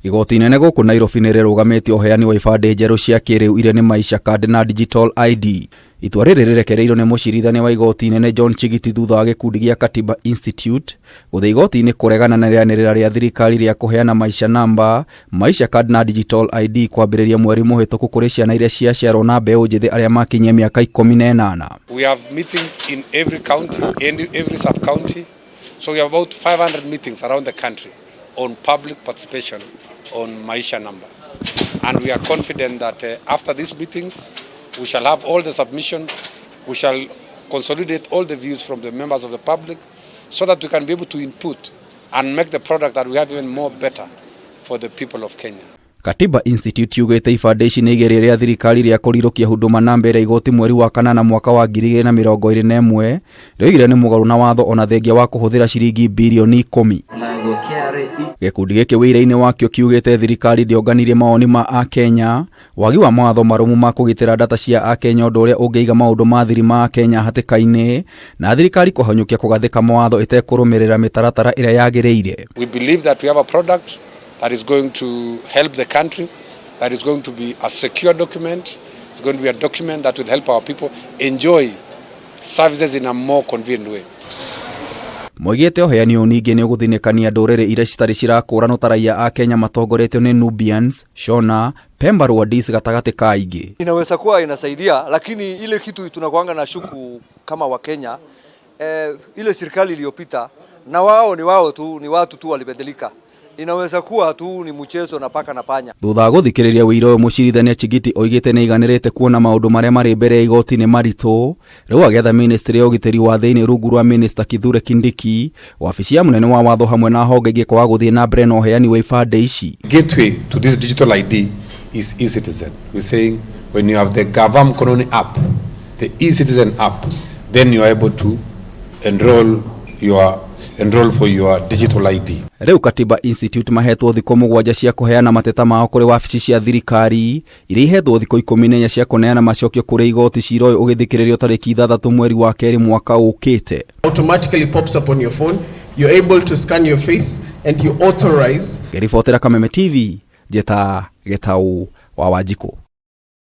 Igoti inene gũkũ Nairobi nĩ rĩrũgamĩtie ũheani wa ibandĩ njerũ cia kĩrĩu iria nĩ Maisha Card na Digital ID. Itua rĩrĩ rĩrekereirio nĩ mũcirithania wa igoti inene John Chigiti thutha wa gĩkundi gĩa Katiba Institute gũthiĩ igoti-inĩ kũregana na rĩanĩrĩra rĩa thirikari rĩa kũheana Maisha Number, Maisha Card na Digital ID kwambĩrĩria mweri mũhĩtũku kũrĩ ciana iria ciaciarwo na mbeũ njĩthĩ arĩa makinyia mĩaka 18. We have meetings in every county, in every sub-county. So we have about 500 meetings around the country on public participation on Maisha Number. And we are confident that after these meetings, we shall have all the submissions, we shall consolidate all the views from the members of the public so that we can be able to input and make the product that we have even more better for the people of Kenya. Katiba Institute yugĩte ibandĩ ici nĩ igeria rĩa thirikari rĩa kũrirũkia Huduma Namba ĩrĩa igoti mweri wa kanana mwaka wa 2021 rĩoigire nĩ mũgarũ na watho ona thengia wa kũhũthĩra ciringi birioni 10. Gĩkundi gĩkĩ wĩira-inĩ wakĩo kiugĩte thirikari ndĩonganirie mawoni ma Akenya, wagi wa mawatho marũmu ma kũgitĩra data cia Akenya ũndũ ũrĩa ũngĩiga maũndũ ma thiri ma Akenya hatĩka-inĩ, na thirikari kũhanyũkia kũgathĩka mawatho ĩtekũrũmĩrĩra mĩtaratara ĩrĩa yagĩrĩire. We believe that we have a product that is going to help the country, that is going to be a secure document, it's going to be a document that will help our people enjoy services in a more convenient way. Moigĩte ũheani ũyũ ningĩ nĩ ũgũthinĩkania ndũrĩrĩ iria citarĩ cirakũranwo ta raia a Kenya matongoretio nĩ Nubians, Shona, Pemba, Rwandis gatagatĩ ka ingĩ. Inaweza kuwa inasaidia, lakini ile kitu tunakuanga na shuku kama Wakenya, ile serikali iliyopita na wao ni wao tu, ni watu tu walibadilika. Inaweza kuwa tu ni mchezo na paka na panya. Thutha wa gũthikĩrĩria ũira ũyũ, mũcirithania Chigiti oigĩte nĩ aiganĩrĩte kuona maũndũ marĩa marĩ mbere ya igoti nĩ maritũ. Rĩu agĩatha ministry ya ũgitĩri wa thĩinĩ rungu rwa Minister Kithure Kindiki, wabici ya mũnene wa watho hamwe na honge ingĩ kwaga gũthiĩ na mbere na ũheani wa ibandĩ ici. Gateway to this digital ID is eCitizen. We're saying when you have the Gava Mkononi app, the eCitizen app, then you are able to enroll for your digital ID. Rĩu Katiba Institute mahetwo thikũ 7 cia kũheana mateta mao kũrĩ wabici cia thirikari iria ihetwo thikũ 14 cia kũneana macokio kũrĩ igoti, cira ũyũ ũgĩthikĩrĩrio tarĩki 6 mweri wa kerĩ mwaka ũkĩte. Automatically pops up on your phone. You're able to scan your face and you authorize. Ngĩribotera Kameme TV, njĩta Gĩtaũ wa Wanjikũ.